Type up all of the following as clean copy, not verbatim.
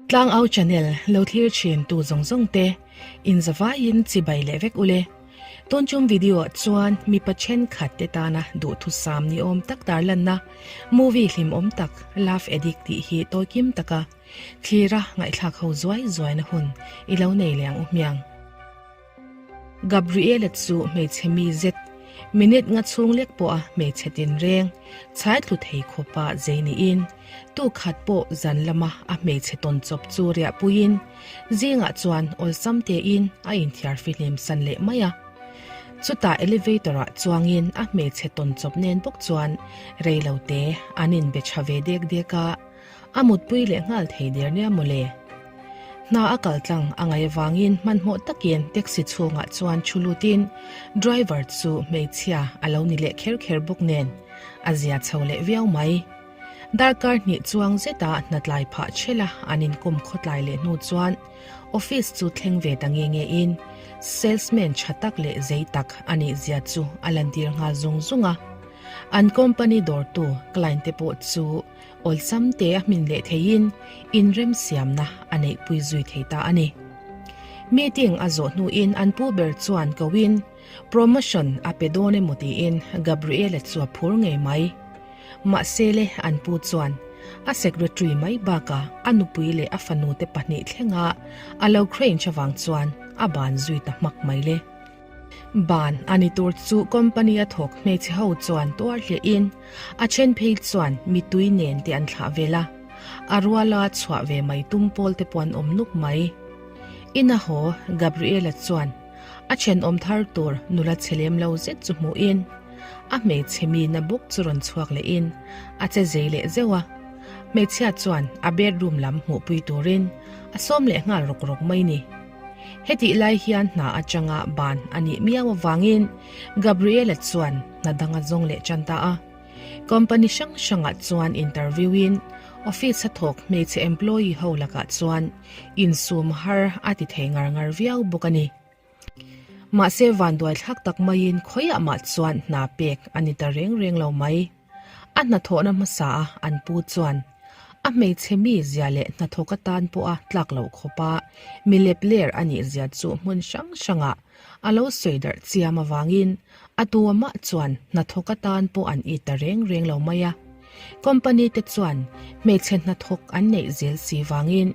Tlangau channel lo thlir thin tu zawng zawng te in zavaiin chibai leh vek ule. Tunchum video ah chuan mipa thenkhat te tana duhthusam ni awm tak tarlanna movie hlimawm tak Love Addict tih hi tawikim taka thlira ngaihthlak ho zuai zuaina hun i lo nei leh ang u hmiang. Gabriela chu hmeichhe mi zet, minute nga chhung lek pawha hmeichhe tinreng chhai thlu thei khawpa zei niin, tu khat pawh zan lama a hmeichhe tawn chawp chu riahpuiin zingah chuan awlsam tein a inthiar fihlim san leh mai a. Chutah elevator-ah chuangin a hmeichhe tawn chawp nen bawk chuan reilote an inbe tha ve dek dek a. A mutpui leh nghal thei der nia mawle. Hna a kal tlang a ngaih avangin hmanhmawh takin taxi chhungah chuan thu lutin driver chu hmeichhia a lo ni leh kher kher bawk nen a zia chho leh viau mai. Darkar hnih chuang zeta hna tlai phah chhela an inkawm khawtlai leh hnu chuan office chu thleng ve ta nge nge in salesman tha tak leh zei tak a nih zia chu a lantir nghal zung zung a. An company dawrtu client te pawh chu Awlsam te a hmin leh theiin inremsiamna a neihpui zui thei ta a ni. Meeting a zawh hnuin an pu ber chuan koin promotion a pe dawn emaw tiin Gabriela chu a phur ngei mai. Mahse le an pu chuan a secretary mai bakah a nupui leh a fanu te pahnih thlenga a lo crange avang chuan a ban zui ta hmak mai le. Ban a ni tur chu company a thawk hmeichhe ho chuan tuar hle in a then phei chuan mitui nen te an thlah vel a, a ruala chhuah ve mai tum pawl te pawh an awm nuk mai. Ina haw Gabriela chuan a thenawm thar tur nula chhe lem lo zet chu hmuh in a hmeichhe mi na bawk chu rawn chhuak leh in a che zei leh zeuh a, hmeichhia chuan a bedroom lam hmuhpui turin a sawm leh nghal rawk rawk mai ni. Hetih lai hian hna atanga ban a nih miau avangin Gabriela chuan hna dang a zawng leh tan ta a. Company hrang hrangah chuan interview in office a thawk hmeichhe employee ho lakah chuan insum har a ti thei ngar ngar viau bawk a ni. Mahse vanduai thlak tak maiin khawiah mah chuan hna pek a ni ta reng reng lo mai. A hnathawhna hmasa a an pu chuan a hmeichhe mi zia leh hnathawk atan pawha tlak loh khawpa mi lep ler a nih zia chu hmun hrang hrangah a lo sawi darh chiam avangin a tu amah chuan hnathawk atan pawh an it ta reng reng lo mai a. Company te chuan hmeichhe hnathawk an neih zel si vangin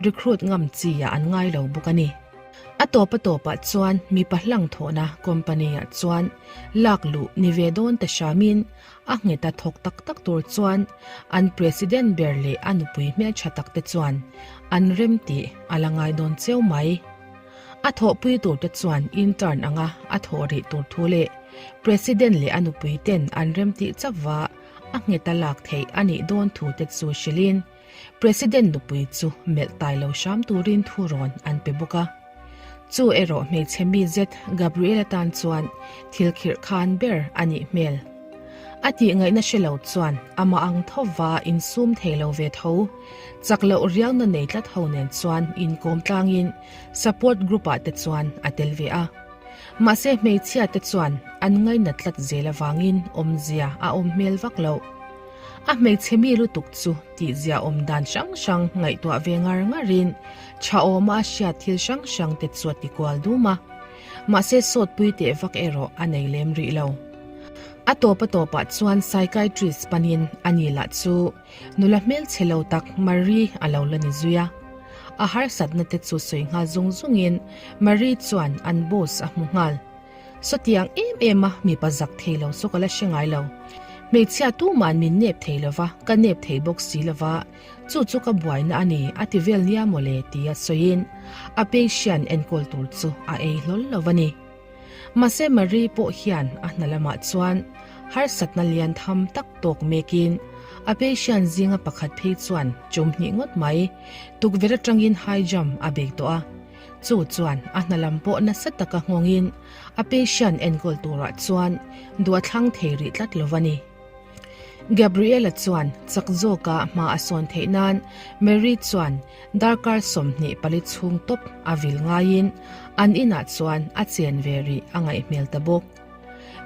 recruit ngam chi ah an ngai lo bawk a ni. A tawp a tawpah chuan mipa hlang thawhna company ah chuan lak luh ni ve dawn ta hramin a nghet a thawk tak tak tur chuan an president ber leh a nupui hmeltha tak te chuan an rem tih a la ngai dawn cheu mai. A thawhpui tur te chuan intern anga a thawh rih tur thu leh president leh a nupui ten an rem tih chauhva a nghet a lak theih a nih dawn thu te chu hrilhin President nupui chu melh tai lo hram turin thu rawn an pe bawk a. Chu erawh hmeichhe mi zet Gabriela tan chuan thil khirh khan ber a nih hmel. A tih ngaihna hre lo chuan amah ang thova insum thei lo ve tho, chak loh riauna nei tlat ho nen chuan inkawm tlangin support group ah te chuan a tel ve a. Mahse hmeichhia te chuan an ngainat tlat zel avangin awmzia a awm hmel vak loh. A hmeichhe mi lutuk chu tihzia awm dan hrang hrang ngaihtuah ve ngar ngarin tha awma a hriat thil hrang hrang te chu a ti kual dum a. Mahse sawtpui teh vak erawh a nei lem rih lo. A tawp a tawpah chuan psychiatrist panin a ni lah chu nula hmelchhe lo tak Marie a lo la ni zui a. A harsatna te chu sawi nghal zung zungin Marie chuan an boss a hmu nghal. Sawtiang em em a mipa zak thei lo chu ka la hre ngai lo. Hmeichhia tuma'n min nep thei lo va, ka nep thei bawk si lo va, chu chu ka buaina a ni a ti vel nia mawle tia sawiin a patient enkawl tur chu a ei hlawl lo a ni. Mahse Marie pawh hian a hna lamah chuan harsatna lian tham tak tawk mekin a patient zinga pakhat phei chuan chum hnih ngawt mai tukverh atangin high jump a bei tawh a. Chu chuan a hna lam pawh nasa taka nghawngin a patient enkawl turah chuan duh a thlang thei rih tlat lo a ni. Gabriela chuan chak zawka hma a sawn theih nan Mary chuan darkar 24 chhung tawp a vil ngaiin an inah chuan a chen ve rih a ngaih hmel ta bawk.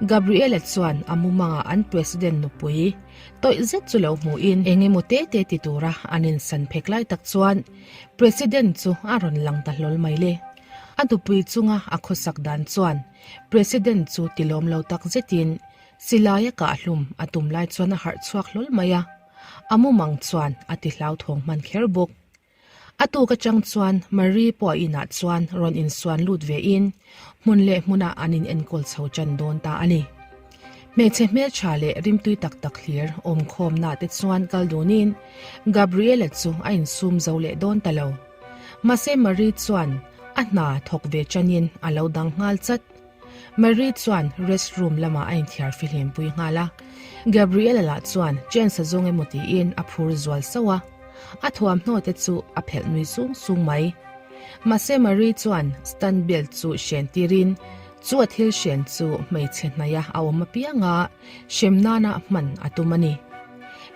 Gabriela chuan a mumangah an President nupui tawih zet chu lo hmuhin eng emaw te te ti tura an insan phek lai tak chuan President chu a rawn lang ta hlawl mai le. A nupui chunga a khawsak dan chuan President chu tilawm lo tak zetin Silai a kah hlum a tum lai chuan a harh chhuak hlawl mai a, a mumang chuan a ti hlauthawng hman kher bawk. A tuk atang chuan Marie pawh a inah chuan rawn insuan lut ve in hmun leh hmunah an in enkawl chho tan dawn ta a ni. Hmeichhe hmeltha leh rimtui tak tak hlir awmkhawmna te chuan kal dunin Gabriela chu a insum zo leh dawn ta lo. Mahse Marie chuan a hna thawk ve tanin a lo dang nghal chat. Marie chuan rest room lamah a inthiar fihlim pui nghal a, Gabriela lah chuan chance a zawng emaw tiin a phur zual sauh a, a thuamhnaw te chu a phelh nui sung sung mai. Mahse Marie chuan stun belt chu hren tirin chu a thil hren chu hmeichhe hnaih a a awm apianga hrem nana hman a tum a ni.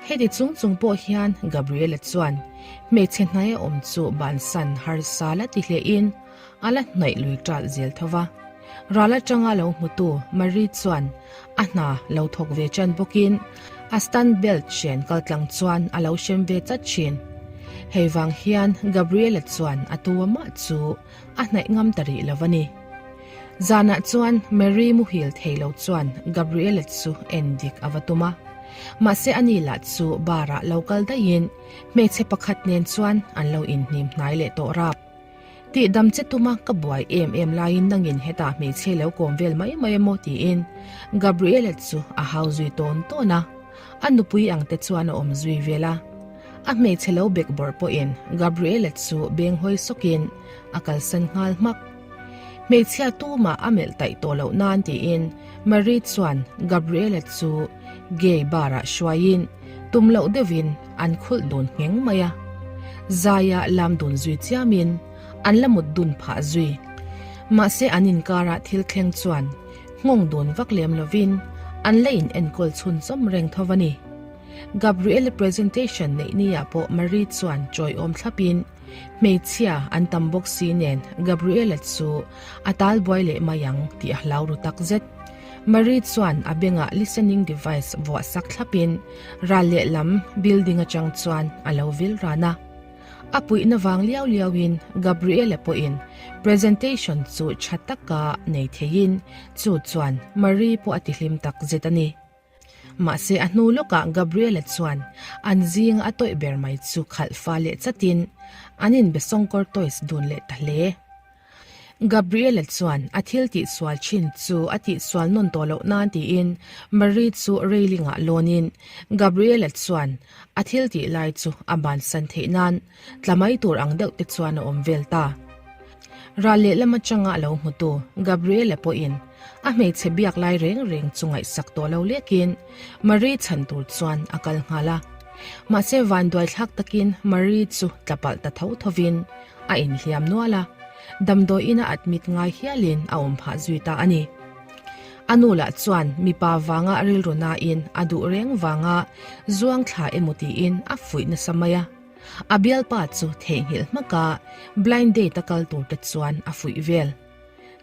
Heti chung chung pawh hian Gabriela chuan hmeichhe hnaih a awm chu bansan harsa la ti hlehin A la hnaih lui ṭalh zel tho va. Ral aṭanga lo hmutu Marie chuan a hna lo thawk ve ṭan bawkin a stun belt hren kaltlang chuan a lo hrem ve chat ṭhin. Hei vang hian Gabriela chuan a tu amah chu a hnaih ngam ta rih lo a ni. Zanah chuan Marie muhil thei lo chuan Gabriela chu en dik a va tum a. Mahse ani lah chu bar ah lo kal daihin hmeichhe pakhat nen chuan an lo inhnim hnai leh tawh rap. Tih dam che tuma ka buai em em laiin nangin hetah hmeichhe lo kawm vel mai mai emaw tiin Gabriela chu a hau zui tawn tawn a, a nupui ang te chuan a awm zui vel a. A hmeichhe lo bek bawrh pawhin Gabriela chu beng hawi sawkin a kalsan nghal hmak. Hmeichhia tumah a melh taih tawh loh nan tiin Marie chuan Gabriela chu gay bar ah hruaiin tum loh deuhin an khulh dun ngheng mai a. Zaia lam dun zui chiamin an la mut dun phah zui. Mahse an inkarah thil thleng chuan nghawng dun vak lem lovin an la in enkawl chhun chawm reng tho a ni. Gabriela presentation neih niah pawh Marie chuan chawiawm thlapin Hmeichhia an tam bawk si nen Gabriela chu a tal buai leh mai ang tih a hlau ru tak zet. Marie chuan a bengah listening device vuah sak thlapin ral lehlam building atang chuan a lo vil ran a. A puihna vang liau liauin Gabriela pawhin presentation chu tha taka nei theiin chu chuan Marie pawh a tihlim tak zet a ni. Mahse a hnu lawkah Gabriela chuan an zinga a tawih ber mai chu khalh fa leh chatin an inbe sawngkawr toys dun leh ta hle. Gabriela chuan a thil tihsual thin chu a tihsual nawn tawh loh nan tiin Marie chu railing ah lawnin Gabriela chuan a thil tih lai chu a bansan theih nan tla mai tur ang deuh te chuan a awm vel ta. Ral lehlam atanga a lo hmutu Gabriela pawhin a hmeichhe biak lai reng reng chu ngaihsak tawh lo lekin Marie chhan tur chuan a kal nghal a. Mahse vanduai thlak takin Marie chu tla palh ta tho thovin a inhliam nual a, damdawiin a admit ngai hialin a awm phah zui ta a ni. A nu lah chuan mipa vanga rilru nain a duh reng vanga zuang thla emaw tiin a fuih nasa mai a. A bialpa chu theihnghilh hmaka blind date a kal tur te chuan a fuih vel.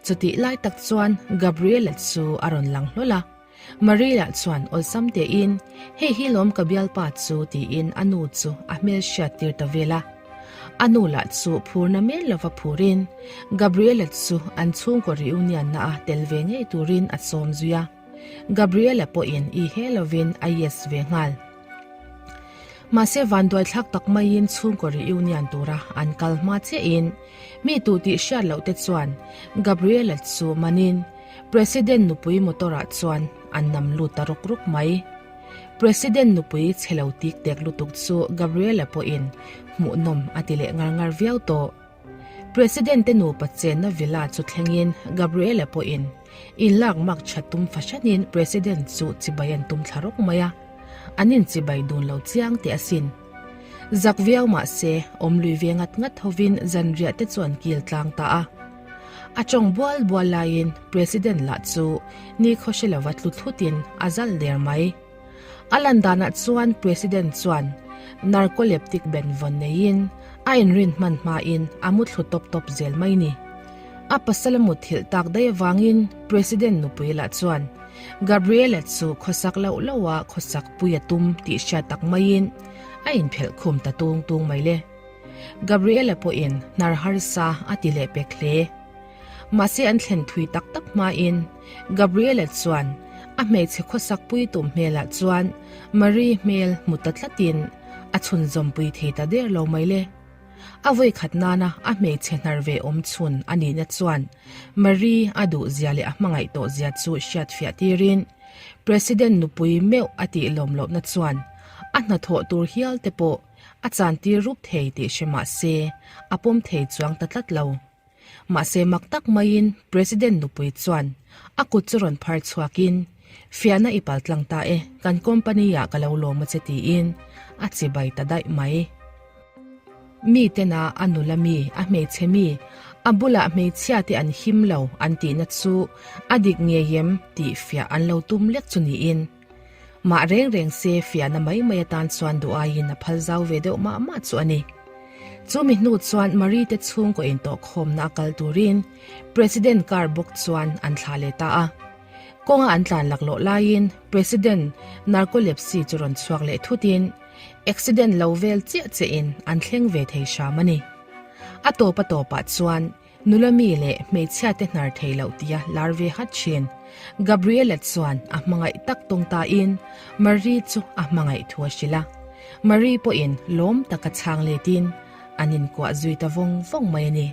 Chutih lai tak chuan Gabriela chu a rawn lang hlawl a. Maria chuan awlsam tein, Hei hi lawm ka bialpa chu tiin a nu chu a hmel hriat tir ta vel a. A nu lah chu phurna mel lova phurin Gabriela chu an chhungkaw reunion na a tel ve ngei turin a sawm zui a. Gabriela pawhin i he lovin a yes ve nghal. Mahse vanduai thlak tak maiin chhungkaw reunion tura an kal hma chiahin mi tu tih hriat loh te chuan Gabriela chu manin President nupui motor ah chuan an nam lut ta rawk rawk mai. President nupui chhe lo tik tek lutuk chu Gabriela pawhin hmuhnawm a ti leh ngar ngar viau tawh. President te nupa chenna villa chu thlengin Gabriela pawhin in lak mak tha tum fahranin President chu chibai an tum thla rawk mai a, an in chibai dun lo chiang teh asin. Zak viau mah se awm lui ve ngat ngat hovin zanriah te chu an kil tlang ta a. A tawng bual bual laiin President lah chu nikhaw hre lova tlu thlutin a zal der mai. A lan danah chuan President chuan narcoleptic benvawn neiin a inrin hman hmain a mu thlu tawp tawp zel mai ni. A pasal a mutthilh tak daih avangin President nupui lah chuan. Gabriela chu khawsak loh loh a khawsak pui a tum tih hriat tak maiin a inphelh khum ta tung tung mai le. Gabriela pawhin hnar harsa a ti leh pek hle. Mahse an thlen thui tak tak hmain Gabriela chuan a hmeichhe khawsak pui tum hmelah chuan Marie hmel hmu ta tlatin a chhunzawmpui thei ta der lo mai le. A vawikhat nana a hmeichhe hnar ve awm chhun a nihna chuan Marie a duh zia leh a hmangaih tawh zia chu hriat fiah tirin President nupui meuh a tih lawm lohna chuan a hnathawh tur hial te pawh a chan tir rup thei tih hre mah se a pawm thei chuang ta tlat lo. Mahse mak tak maiin President nupui chuan a kut chu rawn phar chhuakin, Fiahna i pal tlang ta e, kan company ah ka lo lawm a che tiin a chibai ta daih mai. Mi tena a nula mi, a hmeichhe mi, a bulah hmeichhia te an him lo an tihna chu a dik ngei em tih fiah an lo tum lek chu niin. Mah reng reng se fiahna mai mai atan chuan duh aiin a phal zau ve deuh mah mah chu a ni. Chu mi hnu chuan Marie te chhungkaw intawhkhawmna a kal turin President car bawk chuan an thlah leh ta a. Kawnga an tlan laklawh laiin President narcolepsy chu rawn chhuak leh thutin accident lo vel chiah chiahin an thleng ve thei hram a ni. A tawp a tawpah chuan Nula mi leh hmeichhia te hnar thei loh tia lar ve hat thin. Gabriela chuan a hmangaih tak tawng tain Marie chu a hmangaih thu a hrilh a. Marie pawhin lawm taka chhang letin an inkuah zui ta vawng vawng mai a ni.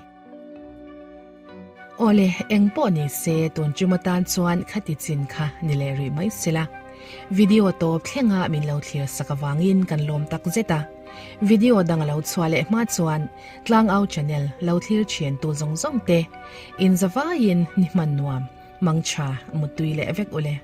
Awle, eng pawh ni se tun tum atan chuan khati chin kha ni leh rih mai sela. Video tawp thlenga min lo thlir sak avangin kan lawm tak zet a. Video dang a lo chhuah leh hma chuan Tlangau channel lo thlir thian tu zawng zawng te in zavaiin ni hman nuam mangtha muttui leh vek ule.